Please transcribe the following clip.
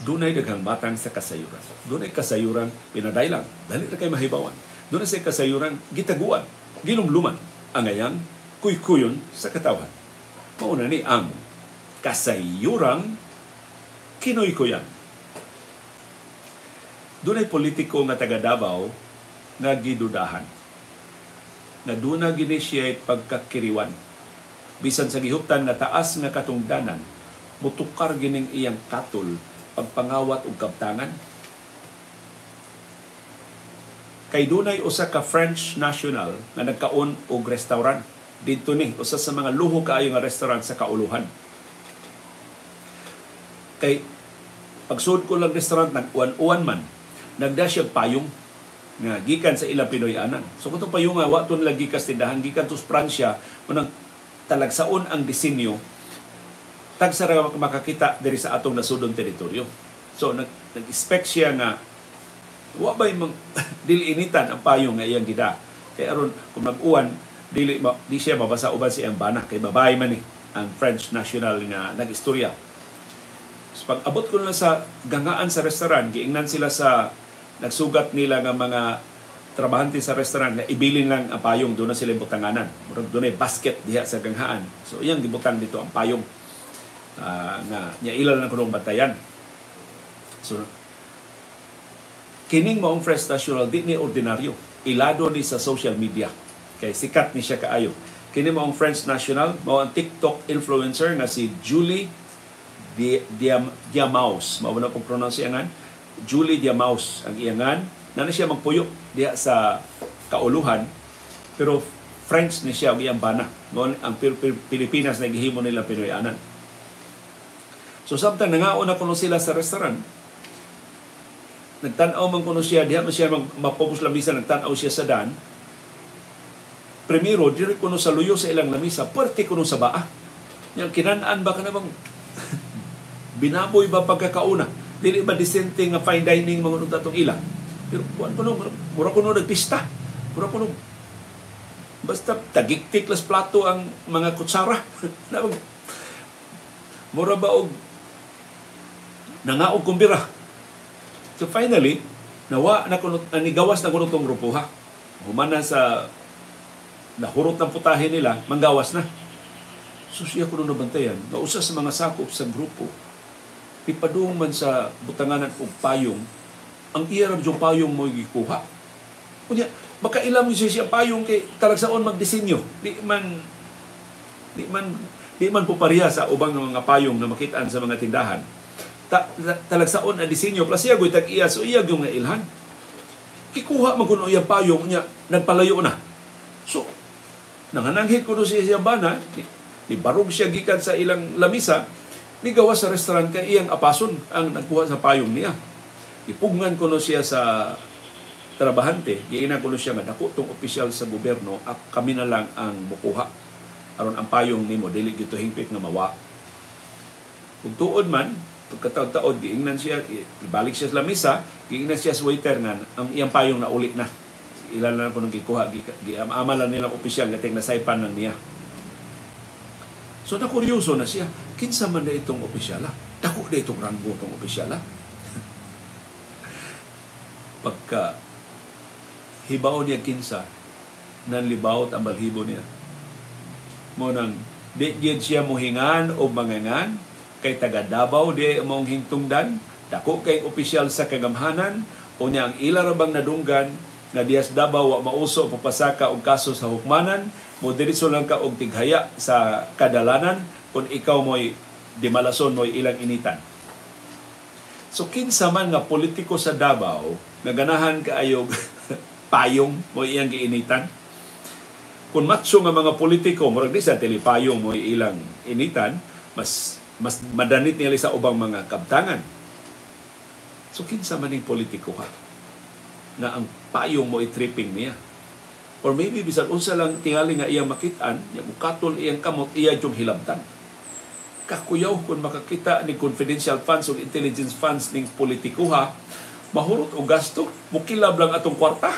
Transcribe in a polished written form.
Dunay daghang matang sa kasayuran. Dunay kasayuran pinadailang, dali ra kay mahibawan. Dunay sa kasayuran gitaguan, gilumluman ang ayang kuykuyon sa katawhan. Mauna ni ang kasayurang kinuykuyan. Dunay politiko nga taga Davao nga gidudahan na duna gini siya pagkakiriwan. Bisan sa gihuptan nga taas nga katungdanan, mutukar gining iyang katol pagpangawat og kabtangan. Kay dunay usa ka French national nga nagkaon og restaurant. Didto ni usa sa mga luho kaayo nga restaurant sa kauluhan. Kay pagsud ko lang restaurant, nag-uwan-uwan man, nagda siya payong nga gikan sa ilang Pinoy-anan. So kung itong payong nga wa to nila gikas tindahan, gikan to sa Pransya, unang talagsaon ang disenyo, tagsa ra makakita diri sa atong nasudon teritoryo. So nag-expect siya nga wa bay mang dili initan ang payong nga iyang gida. Kay aron kung mag-uwan dili di siya mabasa uban sa iyang bana kay babae man ni ang French national nga nag-istorya. So pag abot ko na sa gangaan sa restaurant, giingnan sila sa nagsugat nila nga mga trabahante sa restaurant nga ibilin lang ang payong, doon na sila butanganan. Murag dunay basket diha sa ganghaan. So iyang gibutang dito ang payong nga nya ila lang kunong bantayan. So kining maong French national di ni ordinaryo. Ilado ni sa social media. Kay sikat ni siya kaayo. Kini maong French national, mao ang TikTok influencer nga si Julie Diamaus. Mao na kong pronounce iyangan. Julie Diamaus ang iyangan. Nana siya magpuyo diha sa kauluhan, pero French ni siya ang iyang bana. Mao ang Pilipinas na gihimo nila Pinoy-anan. So samtang nangaon na kuno sila sa restaurant, nagtan-aw man kuno siya, diha man siya mapupos lamisa, nagtan-aw siya sa dan. Primero, diri kuno sa luyo sa ilang lamisa, perti kuno sa baa. Yang kinan-an ba ka na bang binaboy ba pagkakauna? Dili ba disente nga fine dining mga nung tatong ila? Pero kuan kuno, mura kuno nagpista. Mura kuno basta tagiktik las plato ang mga kutsara. Mura ba og nangaog kumbira. So finally, nawa na kuno nigawas na kuno tong grupo ha. Humana sa nahurot ng putahe nila, manggawas na. So siya kuno nabantayan, nga usa sa mga sakop sa grupo, pipadung man sa butanganan og payong, ang iya ra yung payong mo gikuha. Unya, baka ilam siya siya payong kay talagsaon magdisenyo. Di man pupareha sa ubang mga payong na makitaan sa mga tindahan. Talagsaon ang disenyo plus siya goy tag-iya, so iya gyud nga ilhan. Kikuha man kuno iyang payong, unya nagpalayo na. So nangananghit kuno siya siya bana, ni barog siya gikan sa ilang lamisa, nigawas sa restaurant kay iyang apason ang nagkuha sa payong niya. Ipugngan kuno siya sa trabahante, giina kuno siya nga dako tong opisyal sa gobyerno, kami na lang ang mukuha aron ang payong nimo dili gito hingpit nga mawa. Ug tuod man pagkataod-taod giingnan siya, ibalik siya sa lamisa, giingnan siya sa waiter nga ang iyang payong nauli na. Ilan lang kuno gikuha, giamalan lang nilang opisyal nga ting nasaypan lang niya. So nakuryoso na siya, kinsa man na itong opisyala? Dako na itong ranggo itong opisyala. Pagka hibaw niya kinsa, nanlibawot ang balhibo niya. Mo nang di gyud siya mohingan o mangangan, kay taga Davao di mong hingtungdan, dako kay opisyal sa kagamhanan, o niya ang ila ra bang nadunggan na diyas Davao wa mauso papasaka og kaso sa hukmanan, mo diretso lang ka og tighaya sa kadalanan kung ikaw mo'y dimalason mo'y ilang initan. So kinsa man nga politiko sa Davao nga ganahan kaayog payong mo'y iyang giinitan. Kung matso nga mga politiko murag di sa tilipayong mo'y ilang initan, mas mas madanit nila sa ubang mga kabtangan. So kinsa man ning politiko ha na ang payong mo i-tripping niya? Or maybe bisan unsa lang tingali nga iyang makit-an, nya mukatol iyang kamot, iya yung hilabtan. Kakuyaw kung makakita ni confidential funds o intelligence funds ning politiko ha, mahurot og gasto, mukilab lang atong kwarta.